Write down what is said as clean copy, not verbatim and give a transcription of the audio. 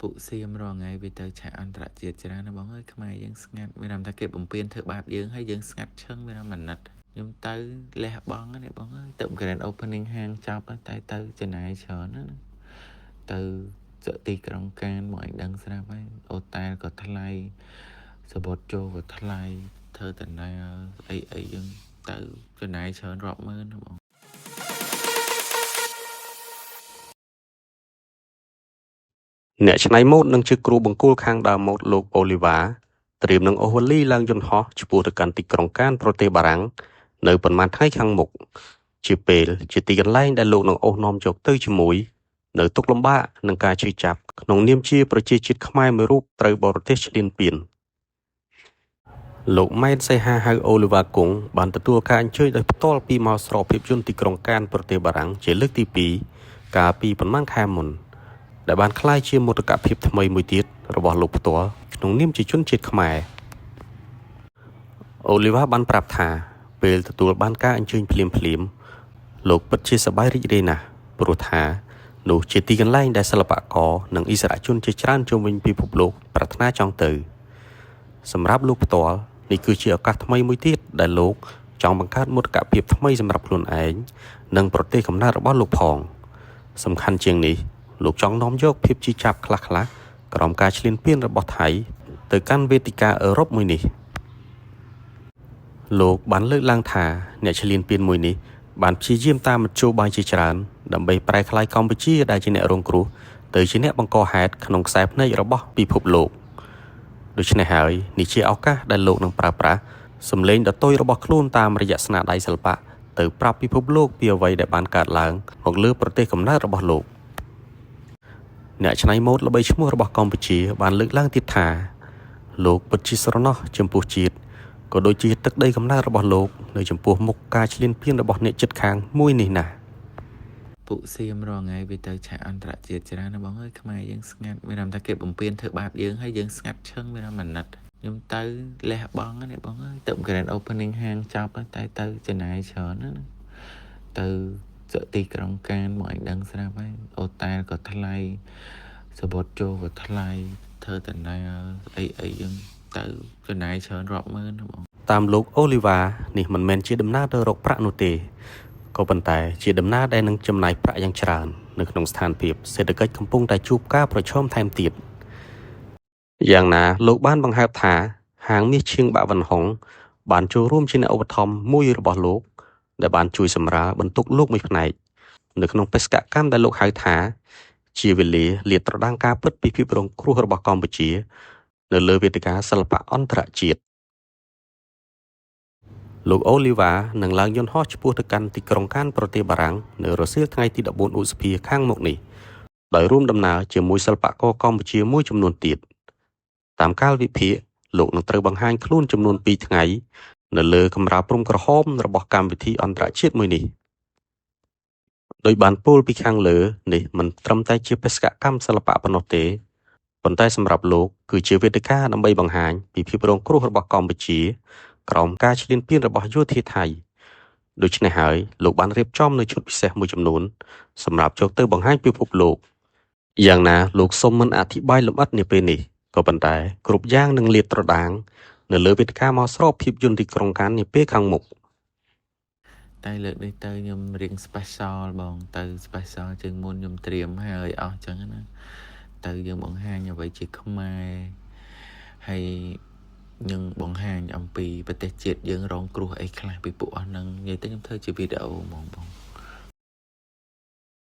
ពួកសៀមរាល់ថ្ងៃវាទៅឆាកអន្តរជាតិច្រើនណាស់បងអើយខ្មែរយើងស្ងាត់មានអារម្មណ៍ថាគេបំពេញធ្វើបាបយើងហើយយើងស្ងាត់ឈឹងមានអារម្មណ៍អាណិតខ្ញុំទៅលះបង់ណាបងអើយទៅ Grand Opening ហាងចប់តែទៅចំណាយច្រើនណាទៅទីក្រុងកានមកឲ្យដឹងស្រាប់ហើយអូតែលក៏ថ្លៃសបុតចូលក៏ថ្លៃធ្វើដំណើរអីអីយើងទៅចំណាយច្រើនរាប់ម៉ឺនណាបង អ្នកច្នៃម៉ូដនិងជាគ្រូបង្គោលខាងដើមម៉ូដលោកអូលីវ៉ាត្រៀមនឹងអូសវ៉ាលីឡើងយន្តហោះឆ្ពោះទៅកាន់ទីក្រុងកានប្រទេសបារាំងនៅប៉ុន្មានថ្ងៃខាងមុខជាពេលជាទីកន្លែងដែលលោកនឹងអូសនាំយកទៅជាមួយនៅទុក្ខលំបាកនិងការឈឺចាប់ក្នុងនាមជាប្រជាជាតិខ្មែរមួយរូបត្រូវបរទេសឈ្លានពានលោកម៉ែនសីហាហៅអូលីវ៉ាគង់បានទទួលការអញ្ជើញដោយផ្ទាល់ពីមហោស្រពភាពយន្តទីក្រុងកានប្រទេសបារាំងជាលើកទី2កាលពីប៉ុន្មានខែមុនដែលបានក្លាយជាមោទកភាពថ្មីមួយទៀតរបស់លោកផ្ទាល់ក្នុងនាមជាជនជាតិខ្មែរអូលីវ៉ាបានប្រាប់ថាពេលទទួលបានការអញ្ជើញភ្លាមៗលោកពិតជាសប្បាយរីករាយណាស់ព្រោះថានោះជាទីកន្លែងដែលសិល្បករនិងឥស្សរជនជាច្រើនជុំវិញពិភពលោកប្រាថ្នាចង់ទៅសម្រាប់លោកផ្ទាល់នេះគឺជាឱកាសថ្មីមួយទៀតដែលលោកចង់បង្កើតមោទកភាពថ្មីសម្រាប់ខ្លួនឯងនិងប្រទេសកំណើតរបស់លោកផងសំខាន់ជាងនេះលោកចង់នាំយកភាពជឿចាប់ខ្លះៗក្រោមការឈ្លានពានរបស់ថៃទៅកាន់វេទិកាអឺរ៉ុបមួយនេះលោកបានលើកឡើងថាអ្នកឈ្លានពានមួយនេះបានព្យាយាមតាមមធ្យោបាយជាច្រើនដើម្បីប្រែក្លាយកម្ពុជាដែលជាអ្នករងគ្រោះទៅជាអ្នកបង្កហេតុក្នុងខ្សែភ្នែករបស់ពិភពលោកដូច្នេះហើយនេះជាឱកាសដែលលោកនឹងប្រើប្រាស់សម្លេងដ៏តូចរបស់ខ្លួនតាមរយៈស្នាដៃសិល្បៈទៅប្រាប់ពិភពលោកពីអ្វីដែលបានកើតឡើងមកលើប្រទេសកំណើតរបស់លោកអ្នកច្នៃម៉ូដល្បីឈ្មោះរបស់កម្ពុជាបានលើកឡើងទៀតថាលោកពិតជាស្រណោះចំពោះជាតិក៏ដូចជាទឹកដីកំណើតរបស់លោកនៅចំពោះមុខការឈ្លានពានរបស់អ្នកជិតខាងមួយនេះណាស់ ពួកសៀមរាល់ថ្ងៃវាទៅឆាកអន្តរជាតិច្រើនណាស់បងអើយខ្មែរយើងស្ងាត់មានអារម្មណ៍ថាគេបំពេញធ្វើបាបយើងហើយយើងស្ងាត់ឈឹងមានអារម្មណ៍អាណិតខ្ញុំទៅលះបង់ណាបងអើយទៅ Grand Opening ហាងចប់តែទៅចំណាយច្រើនណាទៅទីក្រុងកានមកឲ្យដឹងស្រាប់ហើយអូតែលក៏ថ្លៃសបុតចូលក៏ថ្លៃធ្វើដំណើរអីអីយើងទៅចំណាយច្រើនរាប់ម៉ឺនណាបង តាមលោកអូលីវ៉ានេះមិនមែនជាដំណើរទៅរកប្រាក់នោះទេក៏ប៉ុន្តែជាដំណើរដែលនឹងចំណាយប្រាក់យ៉ាងច្រើននៅក្នុងស្ថានភាពសេដ្ឋកិច្ចកំពុងតែជួបការប្រឈមថែមទៀតយ៉ាងណាលោកបានបង្ហើបថាហាងមាសឈៀងបាក់វ៉ាន់ហុងបានចូលរួមជាអ្នកឧបត្ថម្ភមួយរបស់លោកដែលបានជួយសម្រាលបន្ទុកលោកមួយផ្នែកនៅក្នុងបេសកកម្មដែលលោកហៅថាជាវេលាលាតត្រដាងការពិតពីភាពរងគ្រោះរបស់កម្ពុជានៅលើវេទិកាសិល្បៈអន្តរជាតិលោកអូលីវ៉ានឹងឡើងយន្តហោះឆ្ពោះទៅកាន់ទីក្រុងកានប្រទេសបារាំងនៅរសៀលថ្ងៃទី14ឧសភាខាងមុខនេះដោយរួមដំណើរជាមួយសិល្បករកម្ពុជាមួយចំនួនទៀតតាមកាលវិភាគលោកនឹងត្រូវបង្ហាញខ្លួនចំនួន2ថ្ងៃនៅលើកម្រាលព្រំក្រហមរបស់កម្មវិធីអន្តរជាតិមួយនេះដោយបានពោលពីខាងលើនេះមិនត្រឹមតែជាបេសកកម្មសិល្បៈប៉ុណ្ណោះទេប៉ុន្តែសម្រាប់លោកគឺជាវេទិកាដើម្បីបង្ហាញពីភាពរងគ្រោះរបស់កម្ពុជាក្រោមការឈ្លានពានរបស់យោធាថៃដូច្នេះហើយលោកបានរៀបចំនៅឈុតពិសេសមួយចំនួនសម្រាប់យកទៅបង្ហាញពិភពលោកយ៉ាងណាលោកសូមមិនអធិប្បាយលម្អិតនាពេលនេះក៏ប៉ុន្តែគ្រប់យ៉ាងនឹងលាតត្រដាងនៅលើវេទិកាមហោស្រពភាពយន្តទីក្រុងកាននាពេលខាងមុខ តែលើកនេះទៅខ្ញុំរៀង special បងទៅ special ជាងមុនខ្ញុំត្រៀមហើយអស់ចឹងណាទៅយើងបង្ហាញអ្វីជាខ្មែរហើយនឹងបង្ហាញអំពីប្រទេសជាតិយើងរងគ្រោះអីខ្លះពីពួកអស់ហ្នឹងនិយាយទៅខ្ញុំធ្វើជាវីដេអូហ្មងបង